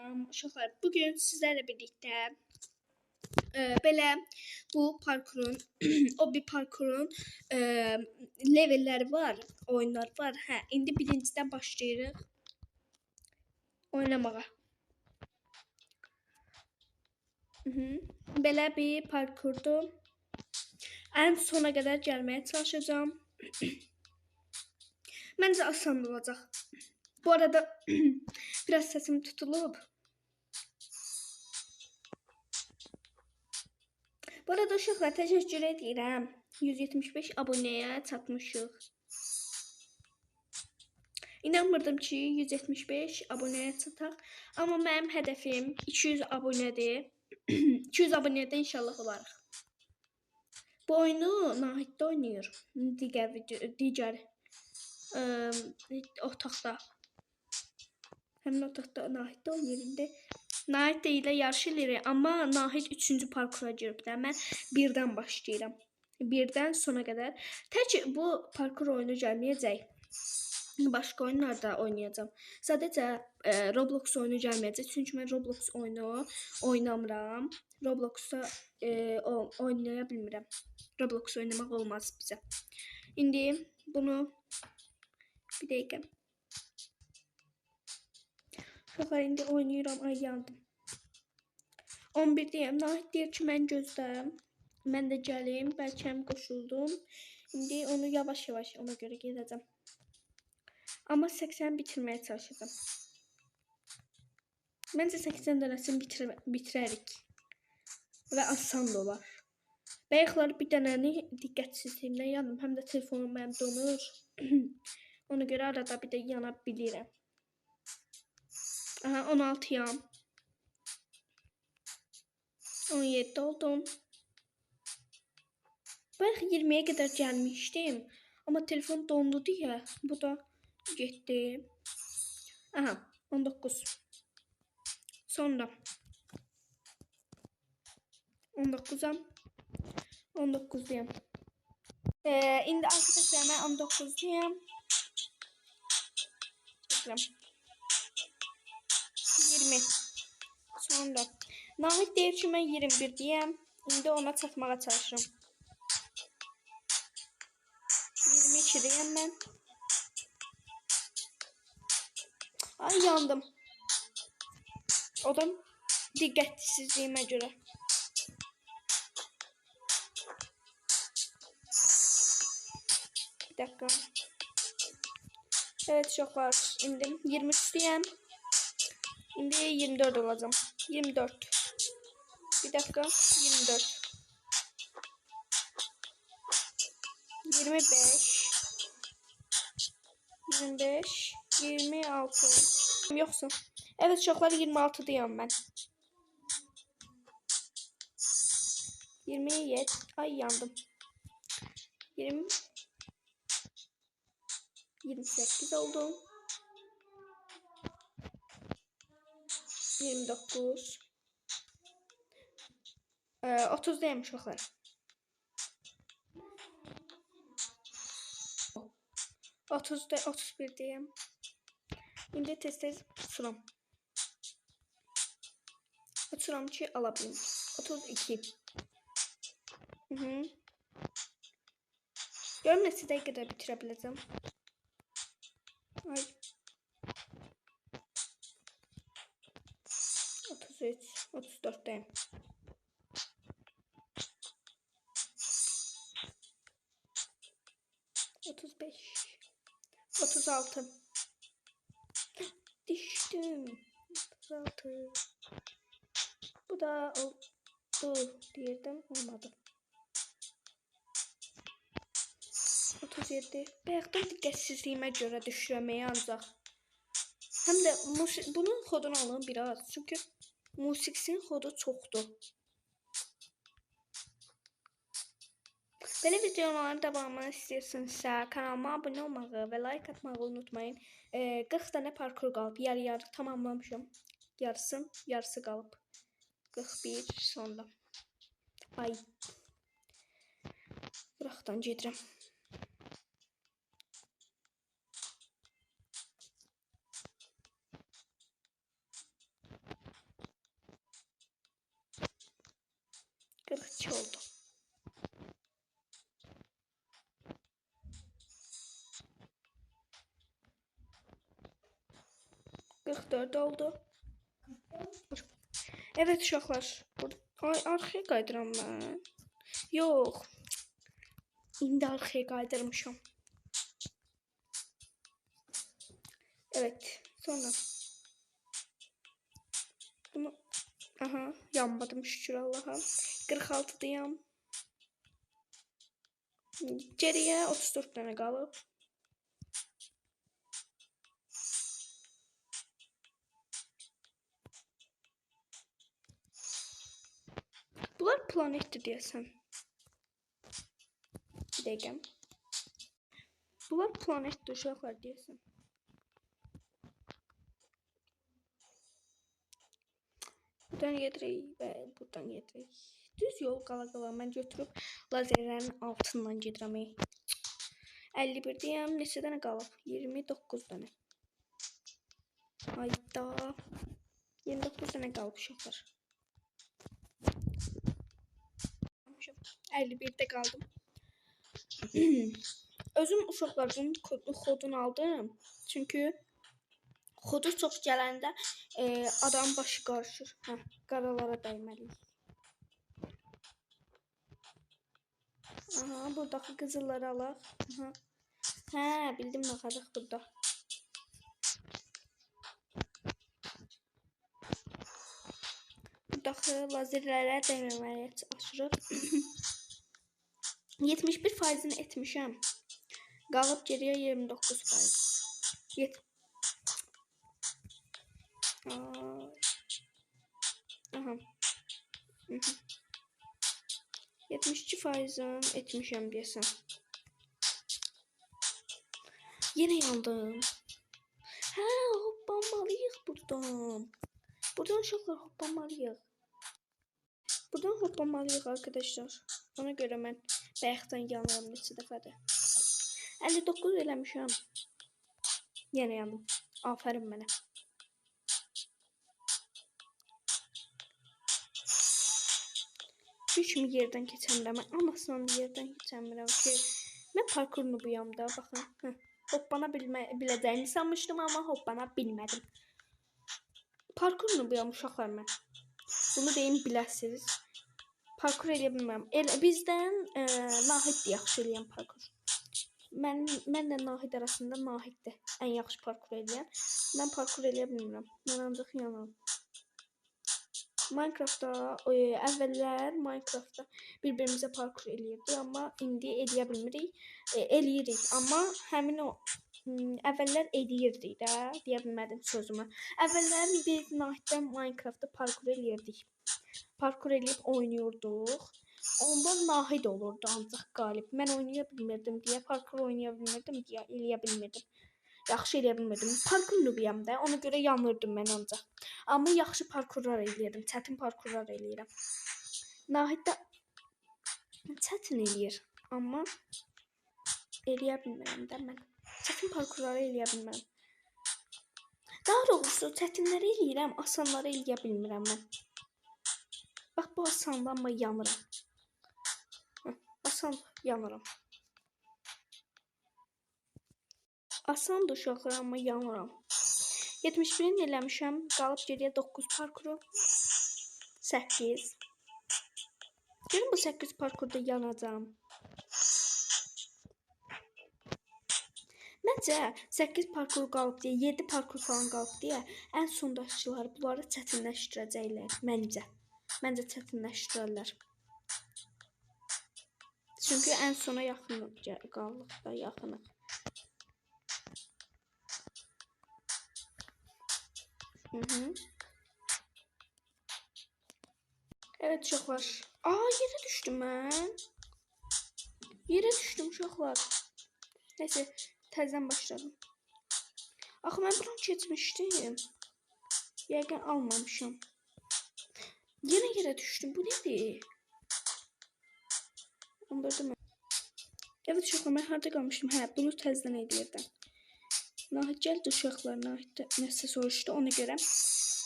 Salam uşaqlar, bugün sizlerle birlikte belə bu parkurun, o bir parkurun levelləri var, oyunlar var. Hə, indi birincidən başlayırıq oynamağa. Belə bir parkurdur. Ən sona qədər gəlməyə çalışacağam. Məncə asan olacaq. Bu arada biraz səsim tutulub. Bu arada uşaqlar, təşəkkür edirəm. 175 abunəyə çatmışıq. İnanmırdım ki 175 abunəyə çataq. Amma mənim hədəfim 200 abunədir. 200 abunədə inşallah olarıq. Bu oyunu Nahiddə oynayır. Digər otaqda. Həmin otaqda Nahiddə oynayır indi. Nahid ilə yarış eləyirik, amma Nahid 3-cü parkura girib də. Mən birdən başlayıram. Birdən sona qədər. Tək bu parkur oyunu gəlməyəcək. Başqa oyunlarda oynayacağam. Sadəcə Roblox oyunu gəlməyəcək. Çünki mən Roblox oyunu oynamıram. Robloxda oynaya bilmirəm. Roblox oynamaq olmaz bizə. İndi bunu bir dəqiqə. Uşaqlar, indi oynayıram. Ay, yandım. 11 deyəm. Nahid deyir ki, mən gözləm. Mən də gəlim. Bəlkə həm qoşuldum. İndi onu yavaş-yavaş ona görə gedəcəm. Amma 80 bitirməyə çalışacağam. Məncə 80 dənəsini bitirərik. Və asan da olar. Bayaqlar bir dənəni diqqətsizliyimdən yandım. Həm də telefonum mənim donur. Ona görə arada bir də yana bilirəm. Aha, 16-yam. 17 oldum. Bayaq 20-yə qədər gəlmişdim. Amma telefon dondu deyə bu da getdi. Aha, 19. Sonra 19-am. 19-dayam. İndi arkadaşlar mən 19-dayam. Bilirəm. 20. Sonra Nahid deyir ki, mən 21-dəyəm. İndi ona çatmağa çalışıram. 22-dəyəm mən. Ay, yandım. O da diqqətsizliyimə görə. Bir dakika. Evet uşaqlar, indi 23-dəyəm. İndi 24 olacağam. 24. Bir dakika. 24. 25. 25. 26. Yoxsa. Evet uşaqlar, 26-dayam mən. 27. Ay, yandım. 20. 28 oldum. 29. 30-dayam uşaqlar. 31-dəyəm. İndi tez-tez uçuram. Uçuram ki, ala bilim. 32. Görüm neçə dəqiqədə bitirə biləcəm. Ay. 33, 34-dəyəm. 35, 36. Düşdüm. 36. Bu da oldu deyirdim. Olmadı. 37. Bayaqdan diqqətsizliyimə görə düşürəməyə ancaq. Həm də bunun xodunu alın biraz. Çünki musiqisinin xodu çoxdur. Belə videoların davamını istəyirsinizsə, kanalıma abunə olmağı və like atmağı unutmayın. 40 dənə parkur qalıb. Yarı-yarı tamamlamışam. Yarısı qalıb. 41 sonda. Ay. Qıraqdan gedirəm. 42 oldu. ...44 oldu. Evet uşaqlar. Ay, arxaya qayıdıram mən. Yox. İndi arxaya qaydırmışam. Evet. Sonra. Bunu... Aha, yanmadım şükür Allaha. 46-dayam. Geriyə 34 dənə qalıb. Bunlar planetdir deyəsən. Bir dəqiqə. Bunlar planetdir uşaqlar deyəsən. Buradan gedirik və buradan gedirik. Düz yol qala-qala mən götürüb lazerlərin altından gedirəm. 51-dəyəm. Neçə dənə qalıb? 29 dənə. Hayda. 29 dənə qalıb uşaqlar. 51-də qaldım. Özüm uşaqlar bunun xodunu aldım. Çünki xodu çox gələndə adamın başı qarışır. Hə, qaralara dəyməliyik. Aha, buradakı qızılları alaq. Aha. Hə, bildim nə qalaq burada. Buradakı lazerlərə dəyməməyə çalışırıq. 71%-ni etmişəm. Qalıb geriyə 29%. Aha. 72%-ni etmişəm deyəsən. Yenə yandım. Hə, hoppanmalıyıq buradan. Buradan uşaqlar hoppanmalıyıq. Buradan hoppanmalıyıq arkadaşlar. Ona görə mən bayaqdan yanıram neçə dəfədir. 59 eləmişəm. Yenə yandım. Afərin mənə. Çünki kimi yerdən keçəmirəm. Mən anasından yerdən keçəmirəm ki, mən parkur nubuyam da, baxın. Hə, hoppana biləcəyimi sanmışdım, amma hoppana bilmədim. Parkur nubuyam uşaqlar mən. Bunu deyim, biləsiniz. Parkur eləyə bilmirəm. Elə bizdən Nahiddir yaxşı eləyən parkur. Mənlə Nahid arasında Nahiddir ən yaxşı parkur eləyən. Mən parkur eləyə bilmirəm. Mən ancaq yanıram. Minecraftda, əvvəllər Minecraftda bir-birimizə parkur eləyirdik, amma indi eləyə bilmirik. Eləyirik, amma həmin o əvvəllər eləyirdik də, deyə bilmədim sözümü. Əvvəllər biz Nahiddən Minecraftda parkur eləyirdik. Parkur eləyib oynayırduq. Ondan Nahid olurdu ancaq qalib. Mən oynaya bilmirdim deyə, parkur oynaya bilmirdim deyə, eləyə bilmirdim. Yaxşı eləyə bilmirdim. Parkur nubiyam da, ona görə yanırdım mən ancaq. Amma yaxşı parkurlar eləyirdim, çətin parkurlar eləyirəm. Nahid də çətin eləyir, amma eləyə bilmirəm də mən. Çətin parkurları eləyə bilmirəm. Daha doğrusu çətinləri eləyirəm, asanları eləyə bilmirəm mən. Bax, bu asandır, amma yanıram. Asan, yanıram. Asandır uşaqlar, amma yanıram. 71-ni eləmişəm, qalıb geriyə 9 parkuru. 8. Görün bu 8 parkurda yanacağam. Məncə 8 parkur qalıb deyə, 7 parkur falan qalıb deyə ən sondakıları bunları çətinləşdirəcəklər məncə. Məncə çətinləşdirərlər. Çünki ən sona yaxın qalıq da, yaxınıq. Evet uşaqlar. Aa, yerə düşdüm mən. Yerə düşdüm uşaqlar. Neyse, təzədən başladım. Axı mən buranı keçmişdim. Yəqin almamışam. Yenə yerə düşdüm. Bu nədir? 14-üm. Evet uşaqlar, mən harada qalmışdım? Hə, bunu təzədən eləyirdim. Nahid gəldi uşaqlar, Nahid də nəsə soruşdu, ona görə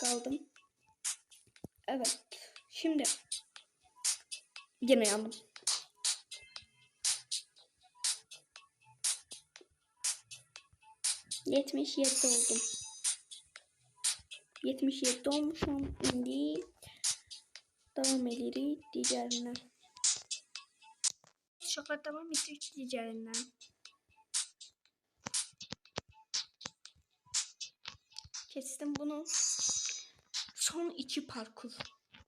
qaldım. Evet, şimdi Yenə yandım. 77 oldum. 77 olmuşam. İndi davam edirik digərindən. Uşaqlar, davam edirik digərindən. Keçdim bunu. Son 2 parkur.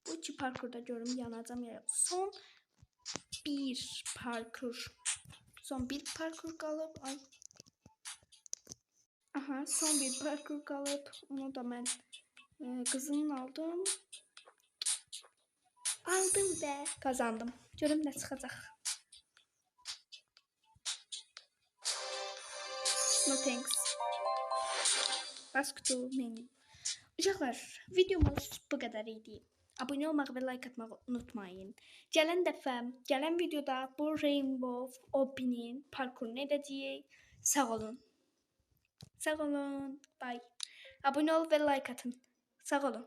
Bu 2 parkurda görüm yanacam ya yox. Son 1 parkur. Son 1 parkur qalıb. Ay. Aha, son 1 parkur qalıb. Onu da mən qızılını aldım. Aldım və qazandım. Görüm nə çıxacaq. No thanks. Back to menu. Uşaqlar, videomuz bu qədər idi. Abunə olmağı və like atmağı unutmayın. Gələn dəfə, gələn videoda bu Rainbow Obby'nin parkurunu edəcəyik. Sağ olun. Sağ olun. Bye. Abunə ol və like atın. Sağ olun.